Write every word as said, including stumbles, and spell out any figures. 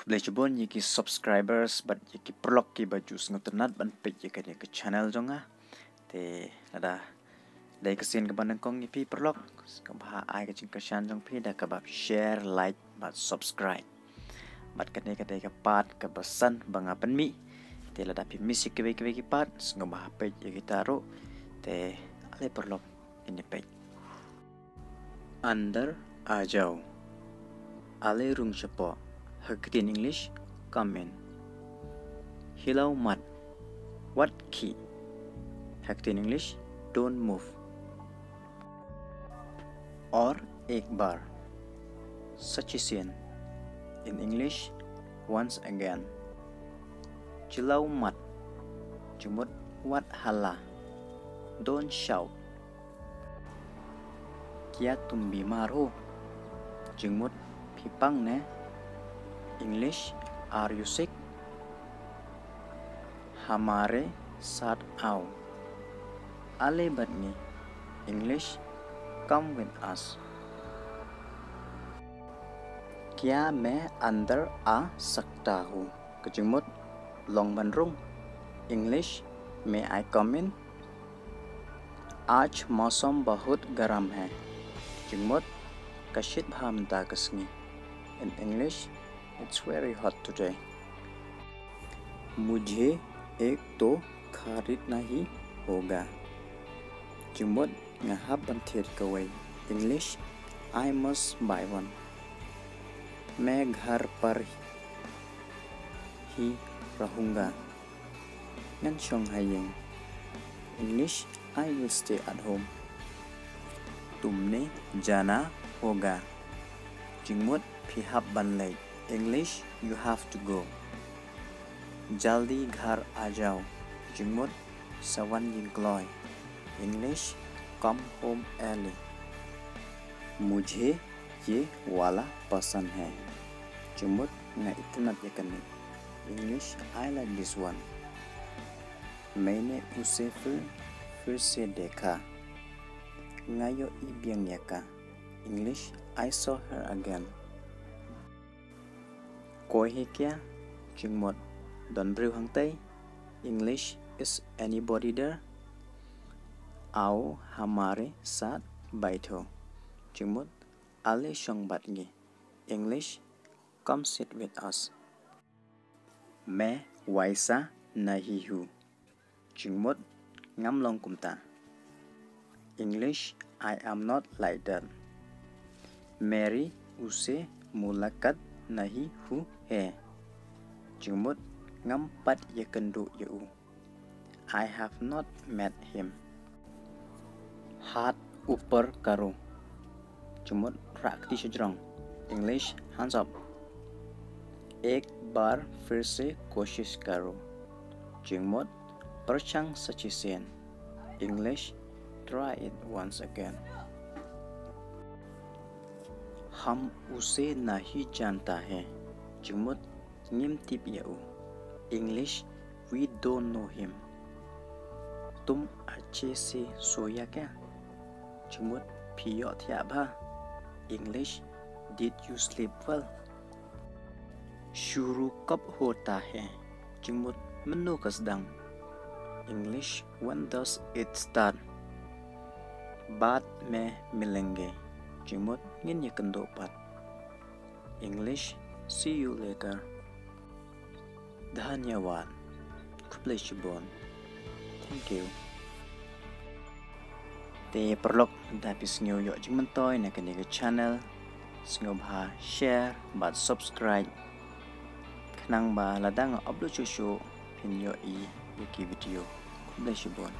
Khublei shibun ïa ki subscribers bad ïa ki paralok kiba ju sngewtynnat ban peit ïa kane ka channel jong nga. Te lada dei ka sien kaba nyngkong ïa phi paralok, sngewbha ai ka jingkyrshan jong phi da kaba share, like bad subscribe. Bad kane ka dei ka part kaba san ba nga pynmih. Te lada phi miss ïa kiwei kiwei ki part, sngewbha peit ïa kita ruh. Te ale paralok, ngin ïa peit. Andar aa jao. Ale rung shapoh. Ha ka ktien English, come in. Hilaw mat. Wat khih. Ha ka ktien English, don't move. Aur ek bar. Sa shisien. In English, once again. Jyllaw mat. Jingmut, wat halla. Don't shout. Kya tum bimar ho? Jingmut, phi pang ne? English, are you sick? Hamare saath aao. Ale bad ngi. English, come with us. Kya main andar aa sakta hoon? Ka jingmut, long ban rung. English, may I come in? Aaj mausam bahut garam hai. Jingmut, ka shit bha mynta ka sngi. In English, it's very hot today. Mujhe ek to kharidna hi hoga. Jingmut, nga hap ban thied kawei. English, I must buy one. Main ghar par hi rahunga. Ngan shong ha ïing. English, I will stay at home. Tumne jana hoga. Jingmut, phi hap ban leit. English, you have to go. Jaldi ghar aa jao. Jingmut, sa wan ïing kloi. English, come home early. Mujhe ye wala pasand hai. Jingmut, nga itynnad ïa kane. English, I like this one. Maine use phir phir se dekha. Nga ïohi biang ïa ka. English, I saw her again. Koi hai kya? Jingmut, don briew hangtei? English, is anybody there? Aao hamare saath baitho. Jingmut, ale shong bad ngi. English, come sit with us. Main waisa nahi hoon. Jingmut, ngam long kumta. English, I am not like that. Main use mulakat nahi hoon hai. Jingmut, ngam pat ïakynduh ïa u. I have not met him. Haath upar karo. Jingmut, rah kti shajrong. English, hands up. Ek bar phir se koshish karo. Jingmut, pyrshang sa shisien. English, try it once again. Hum use nahi janta hai. Jingmut, ngim tip ïa u. English, we don't know him. Tum achhe se soya kya? Jingmut, phi ïoh thiah bha? English, did you sleep well? Shuru kab hota hai. Jingmut, mynno ka sdang? English, when does it start? Baad mein milenge. Jingmut, ngin ïakynduh pat. English, see you later. Dhanyawad. Khublei shibun. Thank you. Te paralok, da phi sngew ïoh jingmyntoi na kane ka channel, sngewbha share bad subscribe. Khnang ba lada nga upload shuh shuh phin ïohi ïa ki video. Khublei shibun.